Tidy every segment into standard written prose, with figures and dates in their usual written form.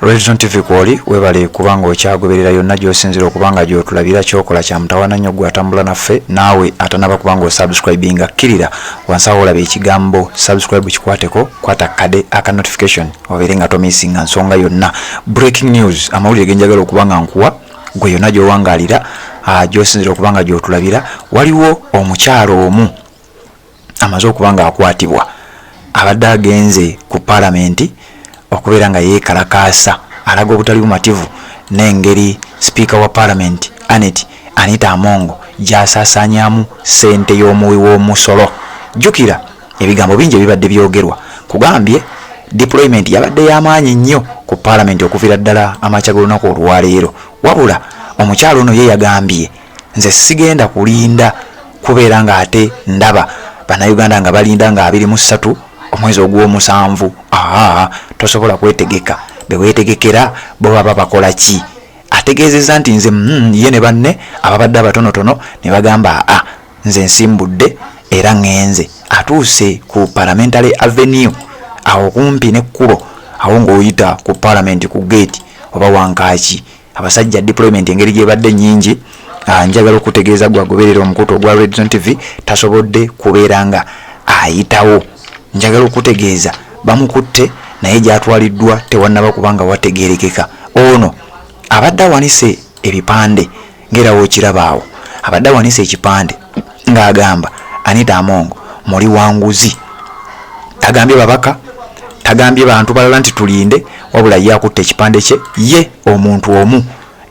Redson TV kwoli, webale kubanga okyagoberera yonna gy'osinzira okuba nga gy'otulabira. Kyokola kya mutawaana nnyo gwe atambula naffe. Naawe atanaba kuba nga osubscribinga, kkirira wansi awo olaba ekigambo "subscribe", kikwateko, kwata kade aka notification obeere nga tomissinga nsonga yonna. Breaking news, amawulire genjagala okuba nga nkuwa gwe yonna gy'owangaalira, gy'osinzira okuba nga gy'otulabira, waliwo omukyalo omu amaze okuba nga akwatibwa. Abadde agenze ku paalamenti okubeera nga yeekalakaasa, alaga obutali bumativu n'engeri sipiika wa paalamenti Anet Anita Amongo gy'asaasaanyamu ssente y'omuwi w'omusolo. Jjukira ebigambo bingi ebibadde byogerwa. Kugambye deployment yabadde y'amaanyi nnyo ku paalamenti okuviira ddala amakya g'olunaku olwaleero. Wabula omukyalo ono ye yagambye, "Nze sigenda kulinda kubeera nga ate ndaba Bannayuganda nga balinda nga 23 omwezi ogw'omusanvu." Aa, tosobola kwetegeka, beweetegekera bo baba bakola ki? Ategeezezza nti nze ye ne banne ababadde abatonotono ne bagamba, "Aa, nze nsimbudde era ŋŋenze." Atuuse ku Parliamentary Avenue awo kumpi n'ekkubo awo ng'oyita ku Parliament ku gate oba wankaaki. Abasajja, deployment engeri gyebadde nnyingi, njagala okutegeeza gwagoberera omukutu ogwa Redson TV, tasobodde kubeera nga ayitawo. Njagala okutegeeza bamukutte, naye gyatwaliddwa tewannaba kubanga wategerekeka. Ono abadde awanise ebipande ng'era wookiraba awo, abadde awanise ekipande ng'agamba, "Anita Amongo muli wanguzi." Tagambye babaka, tagambye bantu balala nti tulinde, wabula ye akutte ekipande kye ye omuntu omu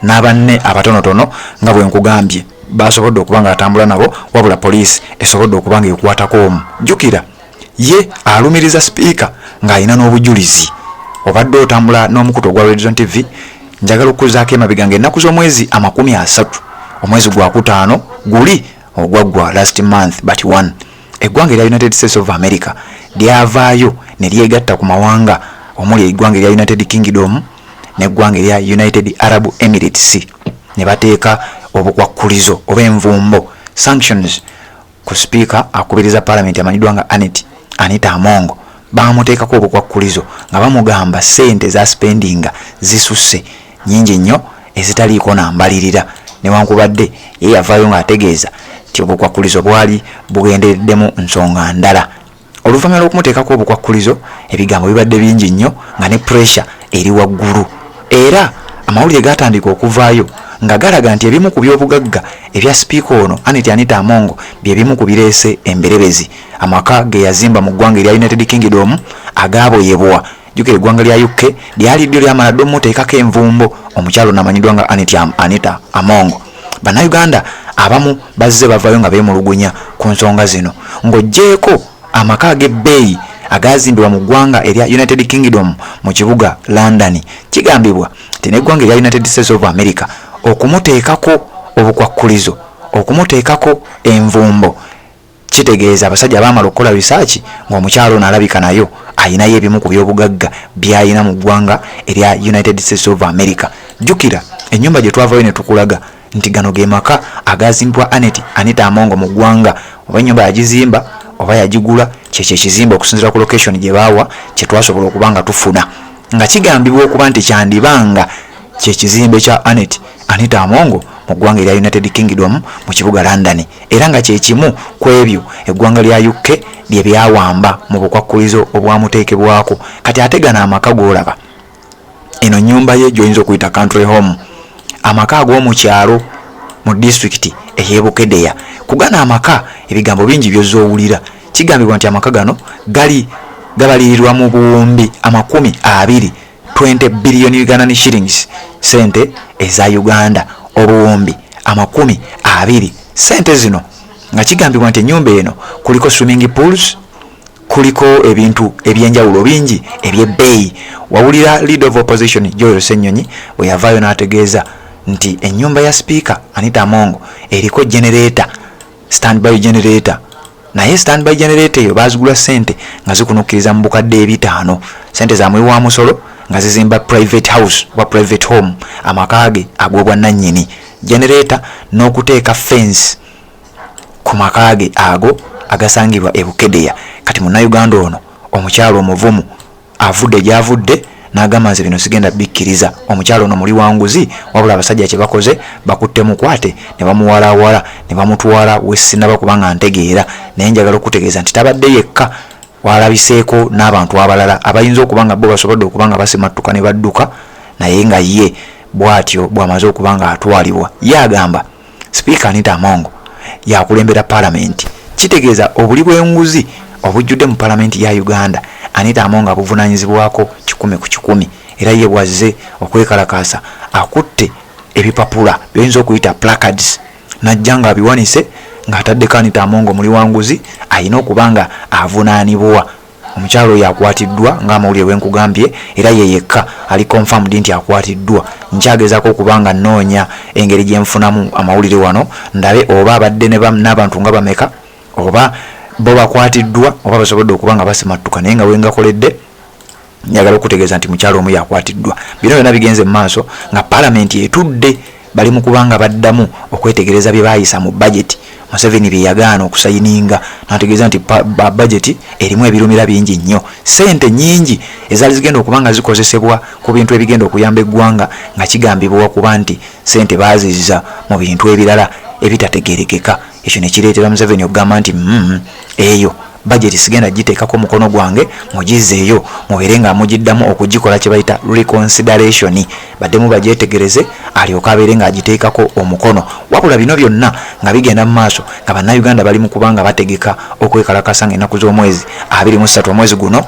n'abanne abatonotono nga bwe nkugambye basobodde okuba nga atambula nabo. Wabula poliisi esobodde okuba nga ekwatako omu. Jjukira ye alumiriza sipiika ng'alina n'obujulizi. Obadde otambula n'omukutu ogwa Redson TV, njagala okuzaako emabega ng'ennaku z'omwezi 30 omwezi gwakutaano guli ogwaggwa, last month but one, eggwanga erya United States of America lyavaayo ne lyegatta ku mawanga omuli eggwanga erya United Kingdom n'eggwanga erya United Arab Emirates ne bateeka obukwakkulizo oba envumbo, sanctions, ku sipiika akubiriza paalamenti amanyiddwa nga Anet Anita Amongo. Bamuteekako obukwakkulizo nga bamugamba sente za spendinga zisusse nyingi nnyo ezitaliiko nambalirira, newankubadde ye yavaayo ng'ategeeza nti obukwakkulizo bwali bugendereddemu nsonga ndala. Oluvannyuma lw'okumuteekako obukwakkulizo, ebigambo bibadde bingi nnyo nga ne pressure eri waggulu, era amawulire gatandika okuvaayo nga galaga nti ebimu ku byobugagga ebya sipiika ono Anet Anita Amongo bye bimu ku bireese emberebezi. Amaka ge yazimba mu ggwanga erya United Kingdom agaaboyebwa. Jjukira eggwanga lya UK lyali ddyo lyamala dde omuteekako envumbo omukyalo namanyiddwa nga Anet Anita Amongo. Bannayuganda abamu bazze bavayo nga beemulugunya ku nsonga zino. Ng'oggyeeko amaka ag'ebbeeyi agazimbibwa mu ggwanga erya United Kingdom mu kibuga London, kigambibwa nti n'eggwanga erya United States of America okumuteekako obukwakkulizo, okumuteekako envumbo, kitegeeza abasajja baamala okukola research ng'omukyalo ono alabika nayo ayinayo ebimu ku byobugagga by'ayina mu ggwanga erya United States of America. Jjukira ennyumba gye twavayo ne tukulaga nti gano ge maka agazimbibwa Anet Anita Amongo mu ggwanga, oba ennyumba yagizimba oba yagigula, kyekyo ekizimbe okusinziira ku location gye baawa kye twasobola okuba nga tufuna, nga kigambibwa okuba nti kyandibanga kyekizimbe kya Anet Anita Amongo mu ggwanga erya United Kingdom mu kibuga London, era nga kyekimu ku ebyo eggwanga lya UK lye byawamba mu bukwakkulizo obwamuteekebwako. Kati ate gano amaka g'olaba, eno nnyumba ye gy'oyinza okuyita country home, amaka ag'omukyalo mu disitulikiti ey'eBukedeya. Ku gano amaka ebigambo bingi by'ozza. Kigambibwa nti amaka gano gali gabalirirwa mu buwumbi 20, 20 billion Ugandan shillings, sente eza Uganda obuwumbi 20. Sente zino nga kigambibwa nti ennyumba eno kuliko swimming pools, kuliko ebintu ebyenjawulo bingi ebyebbeeyi. Wawulira Leader of Opposition Joel Ssenyonyi bwe yavaayo n'ategeeza nti ennyumba ya sipiika Anita Amongo eriko generator, standby generator, naye standby generator eyo bazigula sente nga zikunukkiriza mu bukadde 500, sente za muwi wa musolo, nga zizimba private house oba private home, amaka ge ag'obwannannyini, generator n'okuteeka fence ku maka ge ago agasangibwa e Bukedeya. Kati Munnayuganda ono omukyalo omuvumu avudde gy'avudde. N'agamba nze bino sigenda bikkiriza. Omukyala ono muli wa nguzi, wabula abasajja kye bakoze bakutte mukwate ne bamuwalaawala ne bamutwala we sinnaba kuba nga ntegeera. Naye njagala okukutegeeza nti tabadde yekka, walabiseeko n'abantu abalala abayinza okuba nga bo basobodde okuba nga basimattuka ne badduka, naye nga ye bw'atyo bw'amaze okuba nga atwalibwa. Ye agamba Sipiika Anita Among yakulembera Palamenti. Kitegeeza obuli bw'enguzi obujjudde mu Palamenti ya Uganda, Anita Among abuvunaanyizibwako 100%. Era ye bw'azze okwekalakaasa akutte ebipapula by'oyinza okuyita placards n'ajja ng'abiwanise ng'ataddeko Anita Among omuli wa nguzi alina okuba nga avunaanibwa. Omukyala oyo akwatiddwa ng'amawulire bwe nkugambye era ye yekka ali confirmed nti akwatiddwa. Nkyagezaako okuba nga nnoonya engeri gye nfunamu amawulire wano ndabe oba abadde n'abantu nga bameka oba bo bakwatiddwa oba basobodde okuba nga basimattuka naye nga we ngakoledde njagala okutegeeza nti mukyala omu yakwatiddwa. Bino byonna bigenze mu maaso nga palamenti etudde bali mu kuba nga baddamu okwetegereza bye baayisa mu bajeti Museveni bye yagaana okusayininga n'ategeeza nti bajeti erimu ebirumira bingi nnyo, ssente nnyingi ezaali zigenda okuba nga zikozesebwa ku bintu ebigenda okuyamba eggwanga nga kigambibwa okuba nti ssente baazizza mu bintu ebirala ebitategeerekeka ekyo ne kireetera Museveni okugamba nti eyo bajeti sigenda giteekako mukono gwange, mugizzeeyo mubeere nga mugiddamu okugikola kye bayita reconsideration, baddemu bagyetegereze alyoke abeere ng'agiteekako omukono. Wabula bino byonna nga bigenda mu maaso nga Bannayuganda bali mu kuba nga bategeka okwekalakasa ng'ennaku z'omwezi 23 omwezi guno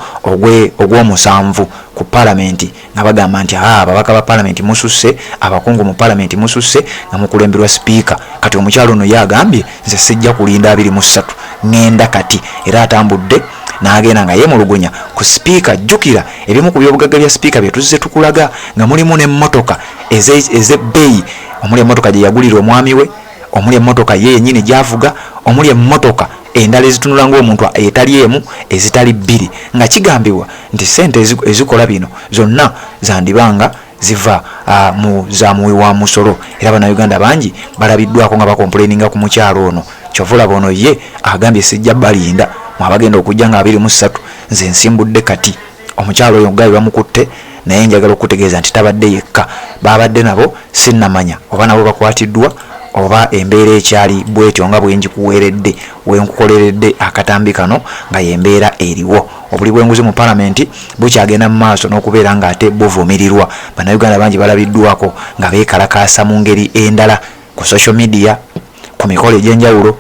ogw'omusanvu ku palamenti nga bagamba nti aa ababaka ba palamenti mususse, abakungu mu palamenti mususse nga mukulemberwa sipiika. Kati omukyala ono ye agambye nze sijja kulinda 23 ŋŋenda kati, era atambudde n'agenda nga yeemulugunya ku sipiika. Jjukira ebimu ku byobugagga bya sipiika bye tuzze tukulaga nga mulimu n'emmotoka ez'ebbeeyi omuli emmotoka gye yagulira omwami we, omuli emmotoka ye yennyini gy'avuga, omuli emmotoka endala ezitunula ng'omuntu etali emu ezitali bbiri nga kigambibwa nti ssente ezikola bino zonna zandiba nga ziva mu za muwi wa musolo. Era Bannayuganda bangi balabiddwako nga bakompuleyininga ku mukyala ono. Kyova olaba ono ye agambye sijja balinda mwe abagenda okujja nga 23 nze nsimbudde kati. Omukyala oyo guy bamukutte naye njagala okukutegeeza nti tabadde yekka, baabadde nabo sinnamanya oba nabo bakwatiddwa oba embeera ekyali bwetyo nga bwengikuweeredde wenkukoleredde akatambi kano nga y'embeera eriwo. Obuli bw'enguzi mu palamenti bukyagenda mu maaso n'okubeera ng'ate buvumirirwa. Bannayuganda bangi balabiddwako nga beekalakaasa mu ngeri endala ku social media, ku mikolo egy'enjawulo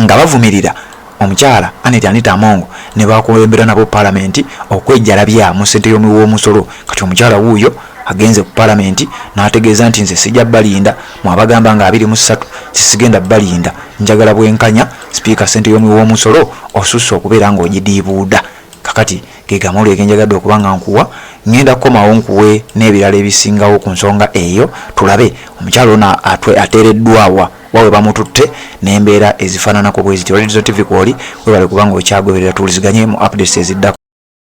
nga bavumirira omukyala Annet Anita Among ne bakulembera nabo palamenti okwejalabya mu ssente y'omuwi w'omusolo. Kati omukyala wuuyo agenze ku palamenti n'ategeeza nti nze sijja balinda mwe abagamba nga 23 sisigenda balinda, njagala bwenkanya. Sipiika ssente y'omuwi w'omusolo osusse okubeera ng'ogidiibuuda. Kakati ge gamawulire ge njagadde okuba nga nkuwa. Ŋŋenda kukomawo nkuwe n'ebirala ebisingawo ku nsonga eyo tulabe omukyala ono ateereddwa wa, wa we bamututte n'embeera ezifaananako bwe zityo. Red Zone TV kw'oli, weebale kuba ng'okyagoberera, tuwuliziganye mu updates eziddako.